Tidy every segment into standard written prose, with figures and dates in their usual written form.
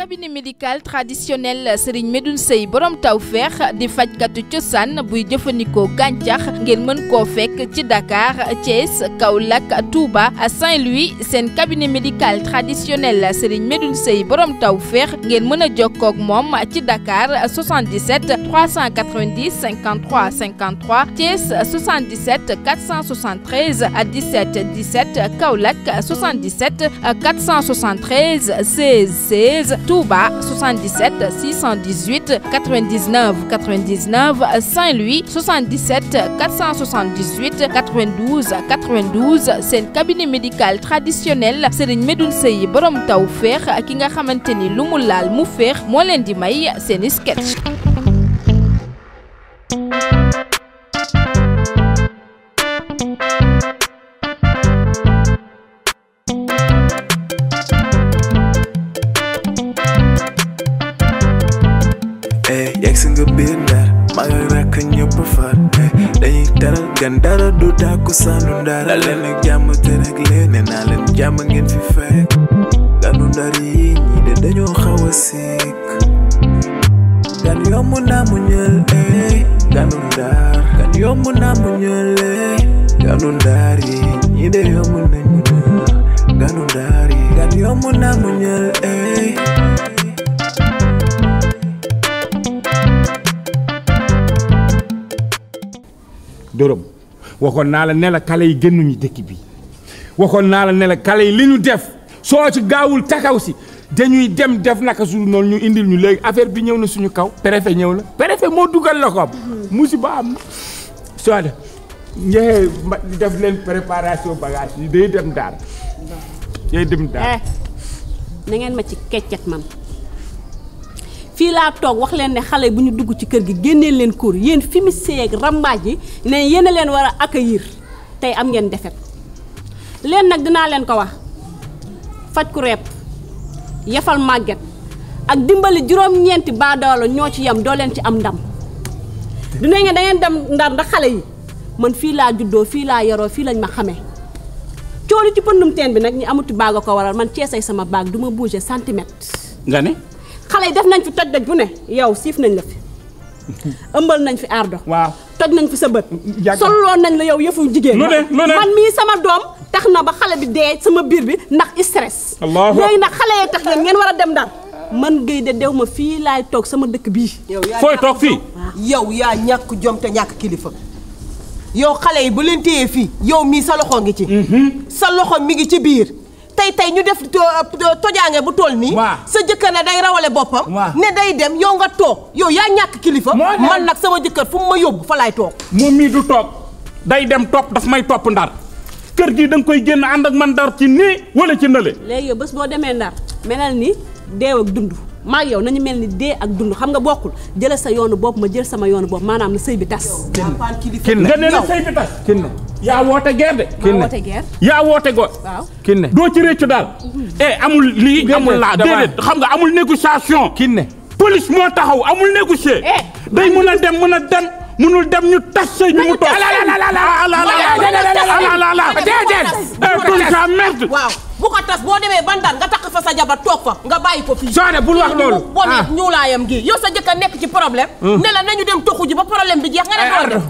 cabinet médical traditionnel Serigne Medoune Seye borom tawfeex di fajkatu cosaan buy jëfandikoo gàncax ngeen mën koo fekk ci Dakar Thiès Kaolack Touba Saint-Louis seen cabinet médical traditionnel Serigne Medoune Seye borom tawfeex ngeen mën a jokkoo ak moom ci Dakar 77 390 53 53 Thiès 77 473 17 17 Kaolack 77 473 16 16 Touba 77 618 99 99 Saint-Louis 77 478 92 92 seen cabinet médical traditionnel Serigne Medoune Seye borom tawfeex ki nga xamante ni lu mu laal mu féex moo leen di may seeni sketch. Yegsi nga biir Ndar maa ngi rakk ñëpp far dañuy teral gan dara du tàkku sànnu Ndar la leen ak jàmm te rek leen nee naa leen jàmm ngeen fi fekk ganu Ndar yi ñii de dañoo xaw a sikk gan yomb naa mu ñël ganu Ndar gan yomb naa mu ñël ganu Ndar yi ñii de yomb nañu ganu Ndar yi gan yomb naa mu ñël Dërëm waxoon naa la ne la kale yi génnuñu dëkk bi waxoon naa la ne la kale yi li ñu def soo ci gaawul takaw si dañuy dem def naka su noonu ñu indil ñu léegi affaire bi ñëw na suñu kaw préfet ñëw na préfet moo dugal loxoom musiba am soo de ñëwee def leen préparation bagage yi day dem daal day dem daal na ngeen ma ci keccet man fii laa toog wax leen ne xale bu ñu dugg ci kër gi génnee leen kóor yéen fi mu seeg rambaaj yi ne yéen a leen war a accueillir tey am ngeen defet leen nag dinaa leen ko wax faj ku repp yefal màgget ak dimbali juróom-ñeenti baadoolo ñoo ci yem doo leen ci am ndam dina ngeen da ngeen dem Ndar ndax xale yi man fii laa juddoo fii laa yaroo fii lañ ma xamee cooli ci pëndum teen bi nag ñi amuti baag a ko waral man ceesay sama baag du ma bouger centimètre nga ne xale yi def nañ fi toj doj bu ne yow siif nañ la fi ëmbal nañ fi ardo waaw toj nañ fi sa bët solloon nañ la yow yëfu jigéen man mii sama doom tax na ba xale bi dee sama biir bi ndax stress léegi nag xale yee tax ngeen war a dem Ndar man Guèye de dew ma fii laay toog sama dëkk bii fooy toog fii yow yaa ñàkk jom te ñàkk kilifa yow xale yi bu leen téyee fii yow mii sa loxo ngi ci sa loxo mi ngi ci biir tey ñu def tojaange bu toll nii sa jëkkër ne day rawale boppam ne day dem yow nga toog yow yaa ñàkk kilifa man nag sama jëkkër fu mu ma yóbbu fa laay toog moom mii du toog day dem topp daf may topp Ndar kër gi da nga koy génn ànd ak man Ndar ci nii wala ci nële léegi yow bés boo demee Ndar melal ni deew ak dund maa yow nañu mel ni dee ak dund xam nga bokkul jële sa yoonu bopp ma jël sama yoonu bopp maanaam na sëy bi tas nga ne na sëy bi tas yaa woote guerre de yaa woote go waaw doo ci réccu daal amul lii amul laa déedéet xam nga amul négociation police moo taxaw amul négocier day mën a dem mënul dem ñu tas sëy bi mu toog la merde waaw bu ko tas boo demee ba Ndar nga takk fa sa jabar toog fa nga bàyyi ko fii soone bul wax loolu bonit ñuulaayam gi yow sa jëkkër nekk ci problème ne la nañu dem toxu ji ba problème bi jeex nga ne doon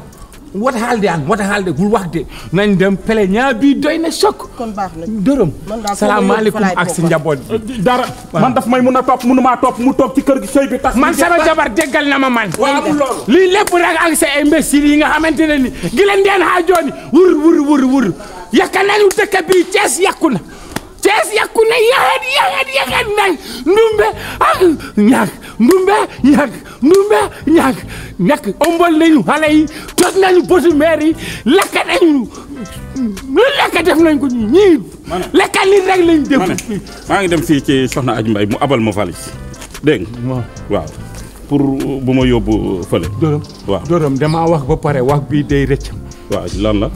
wata haalde bul wax de nañ dem pele ñaa bii doy na choc kon baax na dërëm salaamaaleykum ak si njaboot dara man daf may mun a topp mënumaa topp mu toog ci kër gi sëy bi tax man sama jabar déggal na ma man lii lépp rek ak sa imbécile yi nga xamante ne ni gi leen deen haa jooni wur yakka nañu dëkk bii Cees yàqu na Cees yàqu na yaxet nañ ndumbe ak ñàkk ombal nañu xale yi toj nañu posu maire yi lekka nañu lu lekka def nañ ko ñii lekka nit rek lañ def maa ngi dem fii ci soxna Aji Mbay mu abal ma valise dégg nga waaw pour bu ma yóbbu fële dërëm damaa wax ba pare wax bii day rëccam waaw lan la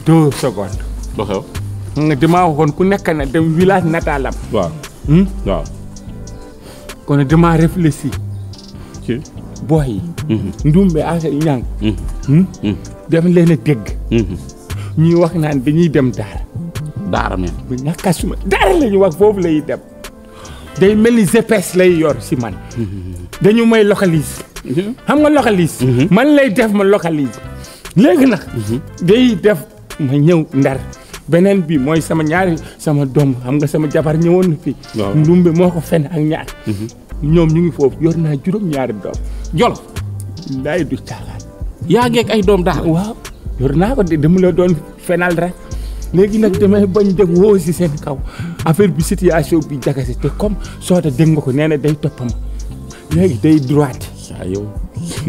2 secondes lu xew nga damaa waxoon ku nekk na dem village natalam waaw kon damaa réfléchir ci booy yi ndumbe ak ñang dem leen a dégg ñuy wax naan dañuy dem daara daara men bu ñàkka suma daara la ñu wax foofu lay dem day mel ni GPS lay yor si man dañu may localise xam nga localise man lay def ma localise léegi nag day def ma ñëw Ndar beneen bi mooy sama doom xam nga sama jabar ñëwoon na fi ndumbe moo ko fen ak ñaar ñoom ñu ngi foofu yor naa juróom-ñaari doom Jolof laay du caalaan yaa ngeeg ay doom daal waaw yor naa ko de dama la doon fenal rek léegi nag damay bañ dem woo si seen kaw affaire bi situation bi jagase te comme Soda dégg nga ko nee na day toppam léegi day droite saa yow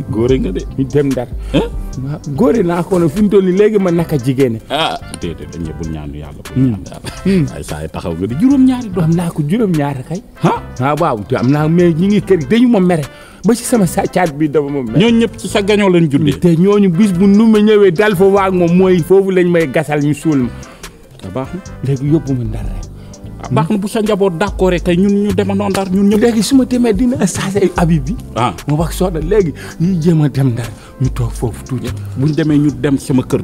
góore nga de ñu dem Ndar waaw góore naa ko ne fi mu toll nii léegi ma naka jigéen déedéet dañ bul ñaanu yàlla bul ñaanu yàlla ay saa yi taxaw nga di juróom-ñaari doom am naa ko juróom-ñaari kay waaw te am naa mais ñi ngi kër dañu ma mere ba ci sama caat bi dafa ma mere ñooñu ñëpp ci sa gañoo lañ juddee te ñooñu bis bu nu ma ñëwee dal fa waag moom mooy foofu lañ may gasal ñu suul ma baax na léegi yóbbu ma Ndar rek baax na bu sa njaboot d'accord kay ñun ñu demandoo Ndar ñun ñëpp léegi su ma demee dina changé Habib bi ma wax Soda léegi ñu jéem a dem Ndar ñu toog foofu tuuti buñ demee ñu dem sama kër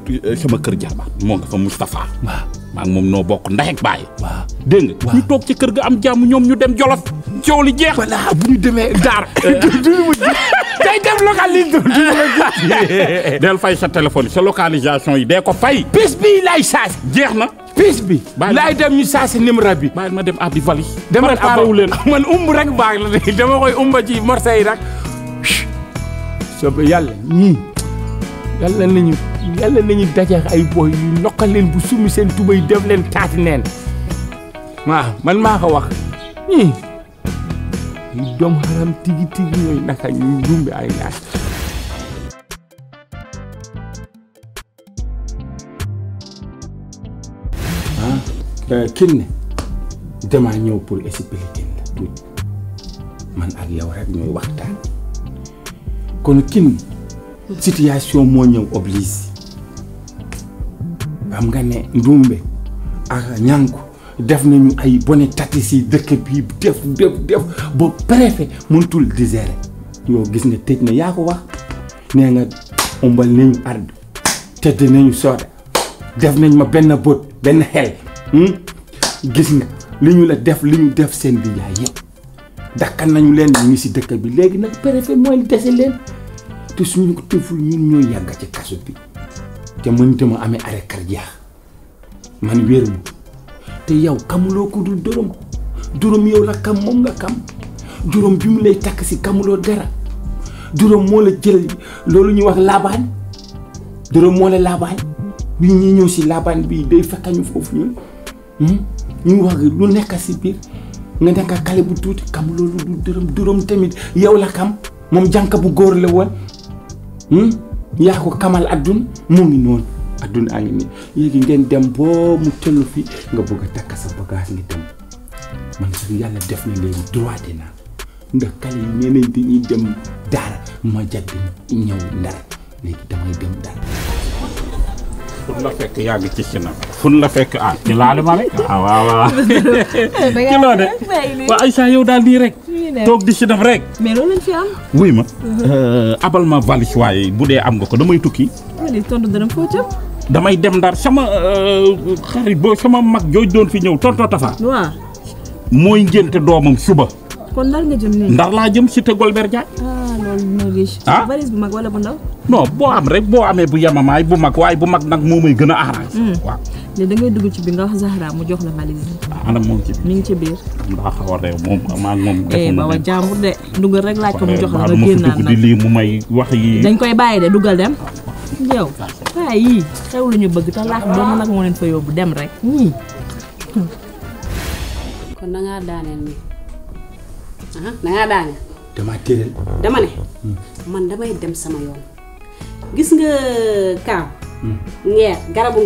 jabar moo nga fa Moustapha waaw maa ngi moom noo bokk ndey ak baay waaw dégg nga ñu toog ci kër ga am jàmm ñoom ñu dem Jolof coow li jeex voilà bu ñu demee Ndar duñu ma gis day dem localisation duñu ma gis del fay sa téléphone sa localisation yi dee ko fay bis bii lay saas jeex na bis bi laay dem ñu saasi numéro bi bàyyi ma dem abbi valise demal abbawu leen man rek baax la de dama koy umba ci morceau yi rek soobe yàlla ñii yàlla nañu dajeex ay boy yu noqal leen bu summi seen tubay def leen taati neen waaw man maa ko wax ñii yu doom xaram tigi ñooy naka ñu dumbe ay naas Kiné damaa ñëw pour expliquer la tuuti man ak yow rek ñooy waxtaan kon Kiné situation moo ñëw oblige xam nga ne Ndumbe ak Ñanku def nañu ay bone tati si dëkk bi def ba préfet mënutul digérer yow gis nga tëj na yaa ko wax nee nga umbal nañu ardu tëdd nañu Soda def nañ ma benn bët benn xel gis nga li ñu def seen bi yaay yëpp dakkal nañu leen ñu ngi si dëkk bi léegi nag préfet mooy dese leen te suñu ko tëful ñun ñooy yàgg ci kaso bi te man dama amee arrêt cardiaque man wér mu te yow kamuloo ko dul dërëm yow la kam moom nga kam dërëm bi mu lay takk si kamuloo dara dërëm moo la jël loolu ñuy wax laabaan dërëm moo la laabaan bi ñuy ñëw si laabaan bi day fekk ñu foofu ñun ñu wax lu nekk si biir nga nekk xale bu tuuti kam loolu du dërëm tamit yow la kam moom jànk bu góor la woon yaa ko kamal adduna mu ngi noonu adduna a ngi nii léegi ngeen dem boo mu tëllu fi nga bëgg a takk sa bagage ngi dem man sax yàlla def na léegi droit naa ndax xale yi nee nañ dañuy dem daara ma jàdd ñëw Ndar léegi damay dem Ndar fun la fekk yaa ngi ci sinam fun la fekk ci laale ma rek waaw ci loo de waaw Aïssa yow daal nii rek toog di sinam rek mais loolu lañ fi am wuy ma abal ma valise waaye bu dee am nga ko damay tukki li tontu dërëm foo jëm damay dem Ndar sama xarit boo sama mag jooj doon fi ñëw tonto Tafa waaw mooy ngénte doomam suba kon Ndar nga jëm nii Ndar laa jëm cité Golbert Diagne loolu moo riche valise bu mag wala bu ndaw non boo am rek boo amee bu yemamaay bu mag waaye bu mag nag moo may gën a arrangé waaw léegi da ngay dugg ci bi nga wax Zahra mu jox la valise bi anam moom ci mi ngi ci biir ndaa xaw a réew moom maa ngi moom ba wa jàmbur de dugal rek laaj ko mu jox la nga ma fi génnaan dugg di lii mu may wax yi dañ koy bàyyi de dugal dem yow waaye yii xew lu ñu bëgg te laax doomu nag moo leen fa yóbbu dem rek ñii kon dangaa daaneel nii dangaa daaneel dama tëral dama ne man damay dem sama yoon gis nga kaaw ngeer garabu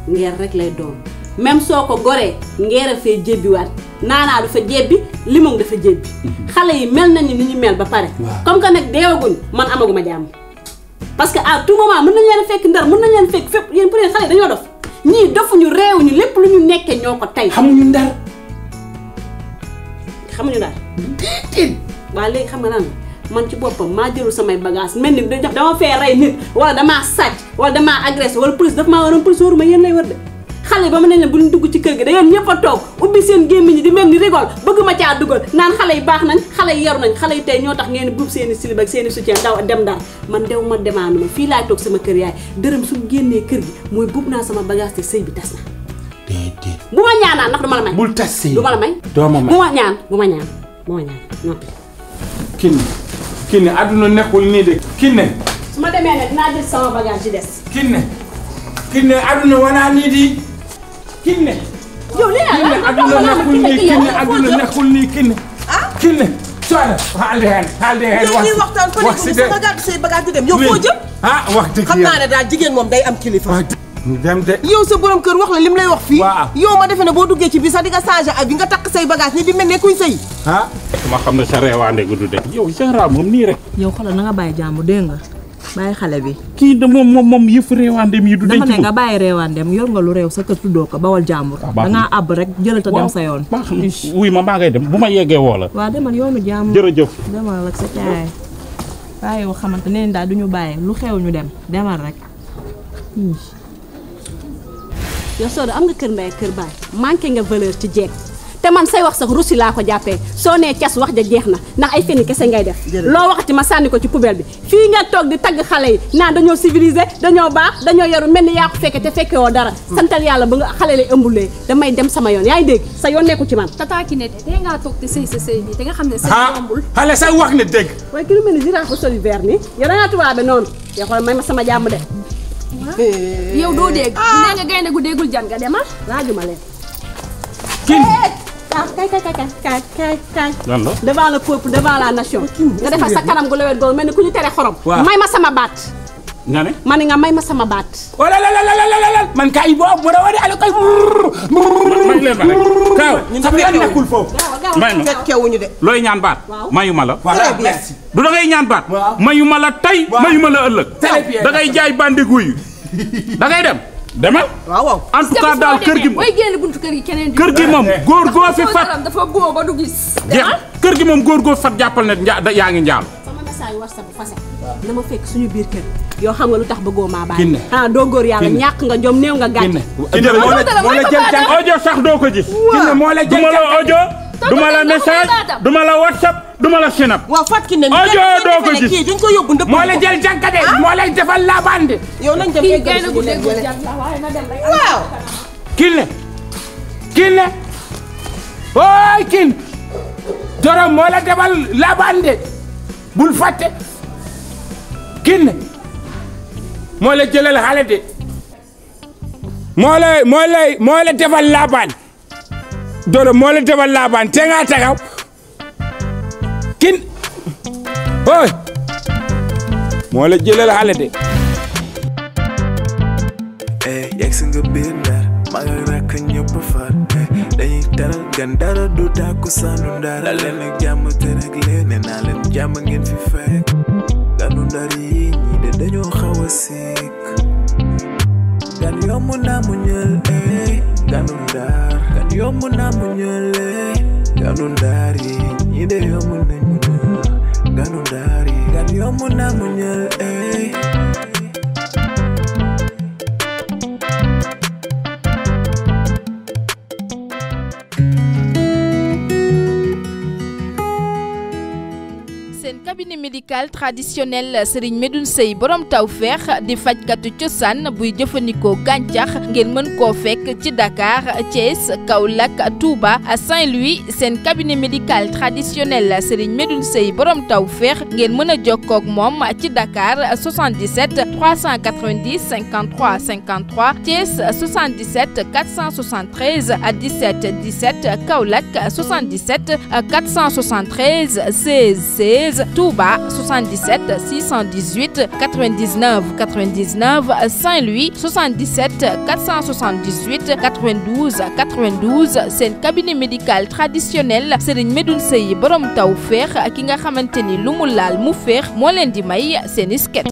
ngeer rek lay doon même soo ko goree ngeer a fee jébbiwaat naanaa du fa jébbi limon dafa jébbi xale yi mel nañu ni ñu mel ba pare comme que nag deewaguñ man amaguma jàmm parce que à tout moment mën nañ leen fekk Ndar mën nañ leen fekk fépp yéen pour yéen xale yi dañoo dof ñii dofuñu réewuñu lépp lu ñu nekkee ñoo ko tey xamuñu Ndar déedéet waaw léegi xam nga lan man ci boppam maa jëlul samay bagage mel ni dama fee rey nit wala damaa sàcc wala damaa agressé wala police dafa maa waroon police waruma yéen lay war de xale ba ma ne leen bu ñu dugg ci kër gi da ngeen ñëpp a toog ubbi seen gémmiñ ñi di mel ni rigol bëgg ma caa dugal naan xale yi baax nañ xale yi yaru nañ xale yi tey ñoo tax ngeen buub seen i silib ak seen i soutien daw dem daal man dew ma demaanu ma fii laay toog sama kër yaay dërëm su génnee kër gi mooy buub naa sama bagage te sëy bi tas na déedéet bu ma ñaanaan ndax du ma la may bul tas sëy du ma la may doo ma may bu ma ñaan bu ma ñaan noppi Kiné àdduna nekkul nii de Kiné su ma demee nag dinaa jël sama bagage ci des Kiné àdduna wanaa nii di Kiné yow li la àdduna nekkul nii Kiné àdduna nekkul nii Kiné soxna xaal de xeen yow ñuy waxtaan fa nekk sama gàddu say bagage di dem yow foo jëm wax dëgg xam naa ne daal jigéen moom day am kilifa dem de yow sa borom kër wax la lim lay wax fii waaw yow ma defe ne boo duggee ci biir sax di nga changé ak bi nga takk say bagage ni di mel ne kuy sëy ma xam ne sa reewaande gu du de yow Zahra moom nii rek yow xoolal na nga bàyyi jàmm dégg nga bàyyi xale bi kii de moom yëfu reewaandeem yi du dama denc ne nga bàyyi reewaandeem yor nga lu réew sa kër tuddoo ko bawal jàmbur dangaa àbb rek jëlal ta dem sa yoon baax na wuy ma maa ngay dem bu ma yeggee woo la waaw demal yoonu jàmm jërëjëf demal ak sa caay bàyyi yoo xamante ne daal duñu bàyyi lu xew ñu dem demal rek yow Soda am nga kër ndey kër baay manqué nga valeur ci jeeg te man say wax sax russi laa ko jàppee soo nee cas wax ja jeex na ndax ay feni kese ngay def loo waxati ma sànni ko ci poubelle bi fii nga toog di tagg xale yi naan dañoo civilisé dañoo baax dañoo yaru mel ni yaa ko fekke te fekke woo dara santal yàlla ba nga xale lay ëmbulee damay dem sama yoon yaa ngi dégg sa yoon nekku ci man Tata Kiné tey ngaa toog te sëy sa sëy bi te nga xam ne sëy yombul xale say wax ne dëgg waaye ki lu mel ni girafe ba soli vert nii yow dangaa tubaabe noonu yow xool may ma sama jàmm de yow doo dégg nee nga gaynde gu déggul jan nga demal laajuma leen kaay lan la devant le peuple devant la nation nga defal sa kanam gu lewet googu mel ni ku ñu tere xorom may ma sama baat nga ne ma ne nga may ma sama baat wala la man kay boobu bu rawade ala koy may leen ma rek kaaw sama yoon nekkul foofu may ma fekkewuñu de looy ñaan baat mayu ma la voilà merci du da ngay ñaan baat mayu ma la tey mayu ma la ëllëg da ngay jaay bandi guy da ngay dem demal waaw en tout cas daal kër gi booy génn buntu kër gi keneen kër gi moom góor goo fi fat dafa boo ba du gis jeex kër gi moom góor goo fat jàppal ne yaa ngi njaal sama message WhatsApp bu fase na ma fekk suñu biir kër yow xam nga lu tax bëggoo maa bàyyi Kiné doo góor yàlla ñàkk nga jom néew nga gàcce Kiné moo la jël jàng audio sax doo ko gis Kiné moo la jël duma la audio duma la message duma la WhatsApp duma la sinap waaw Fatou Kiné audio doo ko gis kii dañ ko yóbbu ndëpp moo la jël jànkade moo lay defal la bande yow nañ dem kii gaynde gu déggul jan la waaye na dem rek waaw Kiné ooy Kiné Jorom moo la defal la bande bul fàtte Kiné moo la jëlal xale de moo la defal la bande Jorom moo la defal la bande te nga taxaw Kiné ooy moo la jëlal xale de yegsi nga biir Ndar maa ngi rakk ñëpp far dañuy teral gan dara du tàkku sànnu Ndar la leen ak jàmm te rek leen nee naa leen jàmm ngeen fi fekk ganu Ndar yi ñii de dañoo xaw a sikk gan yomb naa mu ñël ganu Ndar gan yomb naa mu ñël ganu Ndar yi ñii de yomb nañ mu ñël ganu Ndar yi gan yomb naa mu ñël cabinet médical traditionnel Serigne Medoune Seye borom tawfeex di fajkatu cosaan buy jëfandikoo gàncax ngeen mën koo fekk ci Dakar Thiès Kaolack Touba Saint-Louis seen cabinet médical traditionnel Serigne Medoune Seye borom tawfeex ngeen mën a jokkoo ak moom ci Dakar 77 390 53 53 Thiès 77 473 17 17 Kaolack 77 473 16 16 Touba 77 618 99 99 Saint-Louis 77 478 92 92 seen cabinet médical traditionnel Serigne Medoune Seye borom tawfeex ki nga xamante ni lu mu laal mu féex moo leen di may seen isket